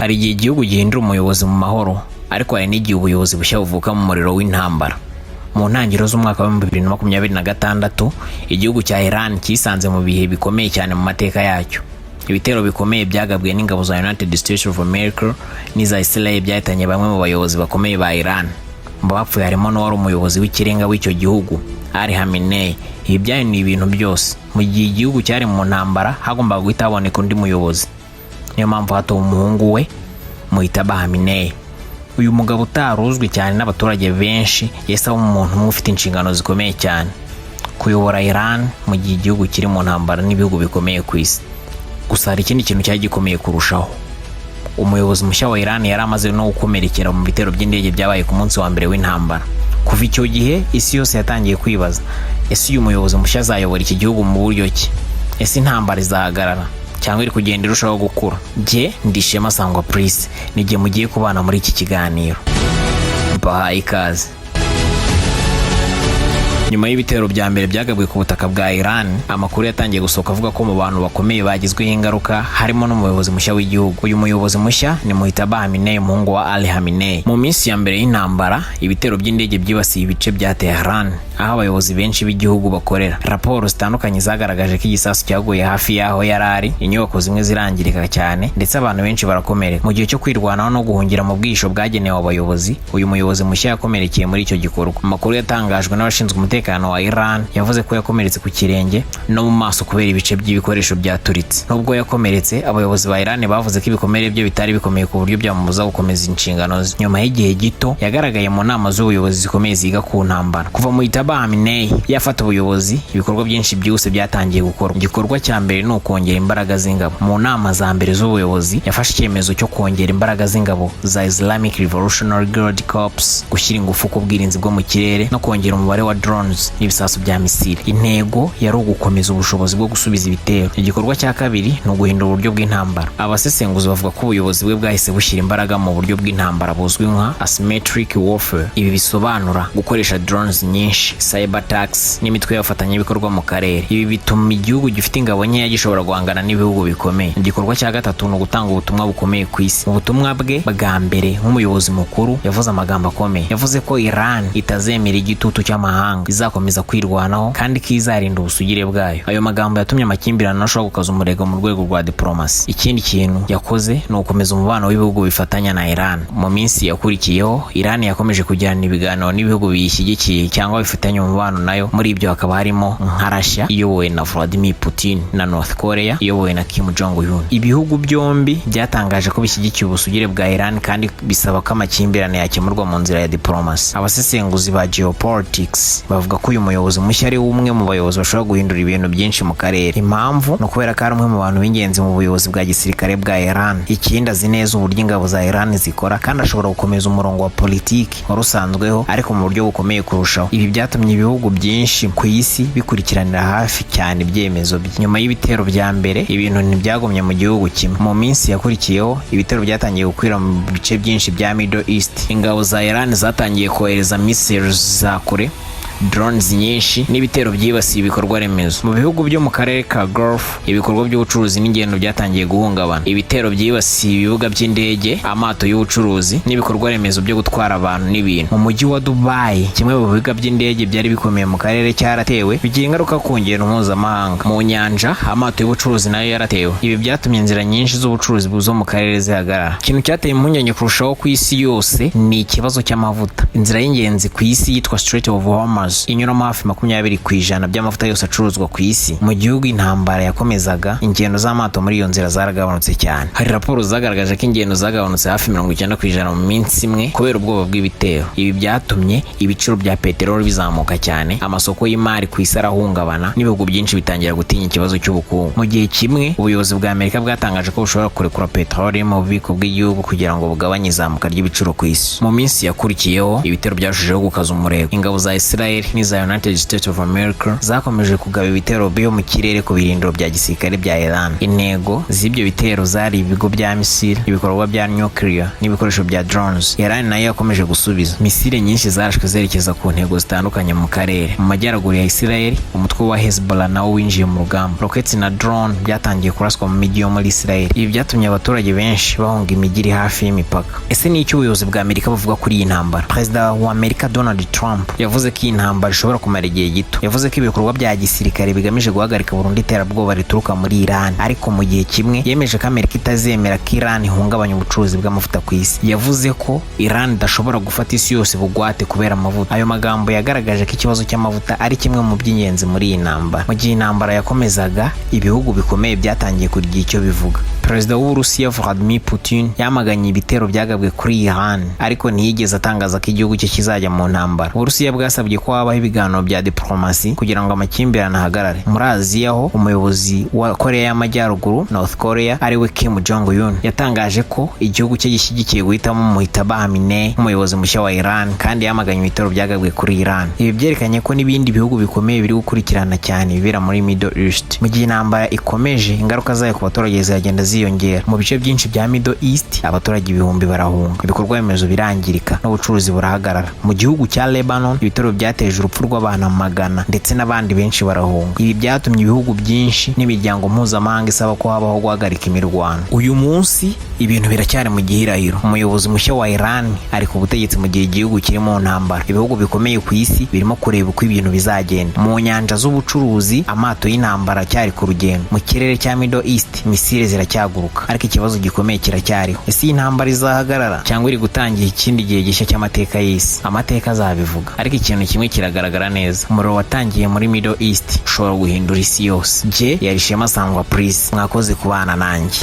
Hari igihe igihugu gihindura umuyobozi mu mahoro, ariko hari n'igihe ubuyobozi bushya buvuka mu muriro w'intambara. Mu ntangiriro z'umwaka wa 2026, igihugu cya Iran cyisanze mu bihe bikomeye cyane mu mateka yacyo. Ibitero bikomeye byagabwe n'ingabo za United States of America n'iza Israel byahitanye bamwe mu bayobozi bakomeye ba Iran. Mu bapfuye harimo n'uwari umuyobozi w'ikirenga w'icyo gihugu, Ali Khamenei. Ibi byahinduye ibintu byose. Mu gihe igihugu cyari mu ntambara, hagombaga guhita haboneka undi muyobozi. Niyo mpamvu hatowe umuhungu we, Mojtaba Khamenei. Uyu mugabo utari uzwi cyane n'abaturage benshi yahise aba umuntu umwe ufite inshingano zikomeye cyane: kuyobora Iran mu gihe igihugu kiri mu ntambara n'ibihugu bikomeye ku isi. Gusa hari ikindi kintu cyari gikomeye kurushaho. Umuyobozi mushya wa Iran yari amaze no gukomerekera mu bitero by'indege byabaye ku munsi wa mbere w'intambara. Kuva icyo gihe, isi yose yatangiye kwibaza: ese uyu muyobozi mushya azayobora iki gihugu mu buryo ki? Ese intambara izahagarara cyangwa iri kugenda irushaho gukura? Jye ndi Shema Sangwa Prince, nijye mugiye kubana muri iki kiganiro. Bahaye ikaze. Nyuma y'ibitero bya mbere byagabwe ku butaka bwa Iran, amakuru yatangiye gusohoka avuga ko mu bantu bakomeye bagizweho ingaruka harimo n'umuyobozi mushya w'igihugu. Uyu muyobozi mushya ni Mojtaba Khamenei, umuhungu wa Ali Khamenei. Mu minsi ya mbere y'intambara, ibitero by'indege byibasiye ibice bya Tehran, aho abayobozi benshi b'igihugu bakorera. Raporo zitandukanye zagaragaje ko igisasu cyaguye hafi y'aho yari ari, inyubako zimwe zirangirika cyane, ndetse abantu benshi barakomereka. Mu gihe cyo kwirwanaho no guhungira mu bwihisho bwagenewe abayobozi, uyu muyobozi mushya yakomerekeye muri icyo gikorwa. Amakuru yatangajwe n'abashinzwe umutekano wa Iran yavuze ko yakomeretse ku kirenge no mu maso kubera ibice by'ibikoresho byaturitse. Nubwo yakomeretse, abayobozi ba Iran bavuze ko ibikomere bye bitari bikomeye ku buryo byamubuza gukomeza inshingano ze. Nyuma y'igihe gito, yagaragaye mu nama z'ubuyobozi zikomeye ziga ku ntambara. Kuva Mojtaba Khamenei yafata ubuyobozi, ibikorwa byinshi byihuse byatangiye gukorwa. Igikorwa cya mbere ni ukongera imbaraga z'ingabo. Mu nama za mbere z'ubuyobozi, yafashe icyemezo cyo kongera imbaraga z'ingabo za Islamic Revolutionary Guard Corps, gushyira ingufu ku bwirinzi bwo mu kirere no kongera umubare wa drones n'ibisasu bya misile. Intego yari ugukomeza ubushobozi bwo gusubiza ibitero. Igikorwa cya kabiri ni uguhindura uburyo bw'intambara. Abasesenguzi bavuga ko ubuyobozi bwe bwahise bushyira imbaraga mu buryo bw'intambara buzwi nka asymmetric warfare. Ibi bisobanura gukoresha drones nyinshi, cyber attacks n'imitwe y'abafatanyabikorwa mu karere. Ibi bituma igihugu gifite ingabo nkeya gishobora guhangana n'ibihugu bikomeye. Igikorwa cya gatatu ni ugutanga ubutumwa bukomeye ku isi. Mu butumwa bwe bwa mbere nk'umuyobozi mukuru, yavuze amagambo akomeye. Yavuze ko Iran itazemera igitutu cy'amahanga, izakomeza kwirwanaho kandi ko izarinda ubusugire bwayo. Ayo magambo yatumye amakimbirane arushaho gukaza umurego mu rwego rwa diplomasi. Ikindi kintu yakoze ni ugukomeza umubano w'ibihugu bifatanya na Iran. Mu minsi yakurikiyeho, Iran yakomeje kugirana ibiganiro n'ibihugu biyishyigikiye cyangwa bifitanye umubano nayo. Muri ibyo hakaba harimo nka Russia iyobowe na Vladimir Putin na North Korea iyobowe na Kim Jong Un. Ibihugu byombi byatangaje ko bishyigikiye ubusugire bwa Iran kandi bisaba ko amakimbirane yakemurwa mu nzira ya diplomasi. Abasesenguzi ba geopolitics bavuga ko uyu muyobozi mushya ari umwe mu bayobozi bashobora guhindura ibintu byinshi mu karere. Impamvu ni ukubera ko ari umwe mu bantu b'ingenzi mu buyobozi bwa gisirikare bwa Iran. Ikindi, azi neza uburyo ingabo za Iran zikora kandi ashobora gukomeza umurongo wa politiki wari usanzweho, ariko mu buryo bukomeye kurushaho. Ibi byatumye ibihugu byinshi ku isi bikurikiranira hafi cyane ibyemezo bye. Nyuma y'ibitero bya mbere, ibintu ntibyagumye mu gihugu kimwe. Mu minsi yakurikiyeho, ibitero byatangiye gukwira mu bice byinshi bya Middle East. Ingabo za Iran zatangiye kohereza missiles za kure, drones nyinshi n'ibitero byibasiye ibikorwa remezo mu bihugu byo mu karere ka Gulf. Ibikorwa by'ubucuruzi n'ingendo byatangiye guhungabana. Ibitero byibasiye ibibuga by'indege, amato y'ubucuruzi n'ibikorwa remezo byo gutwara abantu n'ibintu. Mu mujyi wa Dubai, kimwe mu bibuga by'indege byari bikomeye mu karere cyaratewe, bigira ingaruka ku ngendo mpuzamahanga. Mu nyanja, amato y'ubucuruzi nayo yaratewe. Ibi byatumye inzira nyinshi z'ubucuruzi zo mu karere zihagarara. Ikintu cyateye impungenge kurushaho ku isi yose ni ikibazo cy'amavuta. Inzira y'ingenzi ku isi yitwa Strait of Hormuz inyuramo hafi 20% by'amavuta yose acuruzwa ku isi. Mu gihugu intambara yakomezaga, ingendo z'amato muri iyo nzira zaragabanutse cyane. Hari raporo zagaragaje ko ingendo zagabanutse hafi 90% mu minsi imwe kubera ubwoba bw'ibitero. Ibi byatumye ibiciro bya peteroli bizamuka cyane, amasoko y'imari ku isi arahungabana, n'ibihugu byinshi bitangira gutinya ikibazo cy'ubukungu. Mu gihe kimwe, ubuyobozi bwa Amerika bwatangaje ko bushobora kurekura peteroli mu bubiko bw'igihugu kugira ngo bugabanye izamuka ry'ibiciro ku isi. Mu minsi yakurikiyeho, ibitero byarushijeho gukaza umurego. Ingabo za Israel Israel n'iza United States of America zakomeje kugaba ibitero byo mu kirere ku birindiro bya gisirikare bya Iran. Intego z'ibyo bitero zari ibigo bya misile, ibikorwa bya nuclear n'ibikoresho bya drones. Iran nayo yakomeje gusubiza. Misile nyinshi zarashwe zerekeza ku ntego zitandukanye mu karere. Mu majyaruguru ya Israel, umutwe wa Hezbollah nawo winjiye mu rugamba. Rockets na drone byatangiye kuraswa mu mijyi yo muri Israel. Ibi byatumye abaturage benshi bahunga imijyi iri hafi y'imipaka. Ese ni icyo ubuyobozi bwa Amerika buvuga kuri iyi ntambara? Perezida wa Amerika Donald Trump yavuze ko iyi ntambara ishobora kumara igihe gito. Yavuze ko ibikorwa bya gisirikare bigamije guhagarika burundu iterabwoba rituruka muri Iran, ariko mu gihe kimwe yemeje ko Amerika itazemera ko Iran ihungabanya ubucuruzi bw'amavuta ku isi. Yavuze ko Iran idashobora gufata isi yose bugwate kubera amavuta. Ayo magambo yagaragaje ko ikibazo cy'amavuta ari kimwe mu by'ingenzi muri iyi ntambara. Mu gihe intambara yakomezaga, ibihugu bikomeye byatangiye kugira icyo bivuga. Perezida w'Uburusiya Vladimir Putin yamaganye ibitero byagabwe kuri Iran, ariko ntiyigeze atangaza ko igihugu cye kizajya mu ntambara. Uburusiya bwasabye ko habaho ibiganiro bya diplomasi kugira ngo amakimbirane ahagarare. Muri Aziya ho, umuyobozi wa Korea y'Amajyaruguru, North Korea, ariwe Kim Jong Un, yatangaje ko igihugu cye gishyigikiye guhitamo Mojtaba Khamenei nk'umuyobozi mushya wa Iran, kandi yamaganye ibitero byagabwe kuri Iran. Ibi byerekanye ko n'ibindi bihugu bikomeye biri gukurikirana cyane ibibera muri Middle East. Mu gihe intambara ikomeje, ingaruka zayo ku baturage ziragenda ziyongera. Mu bice byinshi bya Middle East, abaturage ibihumbi barahunga, ibikorwa remezo birangirika n'ubucuruzi burahagarara. Mu gihugu cya Lebanon, ibitero byateje urupfu rw'abantu amagana ndetse n'abandi benshi barahunga. Ibi byatumye ibihugu byinshi n'imiryango mpuzamahanga isaba ko habaho guhagarika imirwano. Uyu munsi ibintu biracyari mu gihirahiro. Umuyobozi mushya wa Iran ari ku butegetsi mu gihe igihugu kiri mu ntambara. Ibihugu bikomeye ku isi birimo kureba uko ibintu bizagenda. Mu nyanja z'ubucuruzi, amato y'intambara acyari ku rugendo. Mu kirere cya Middle East, misile ziracyaguruka, ariko ikibazo gikomeye kiracyariho: ese iyi ntambara izahagarara cyangwa iri gutangira ikindi gihe gishya cy'amateka y'isi? Amateka azabivuga, ariko ikintu kimwe kiragaragara neza: umuriro watangiye muri Middle East ushobora guhindura isi yose. Jye yari Shema Sangwa Prince, mwakoze kubana nanjye.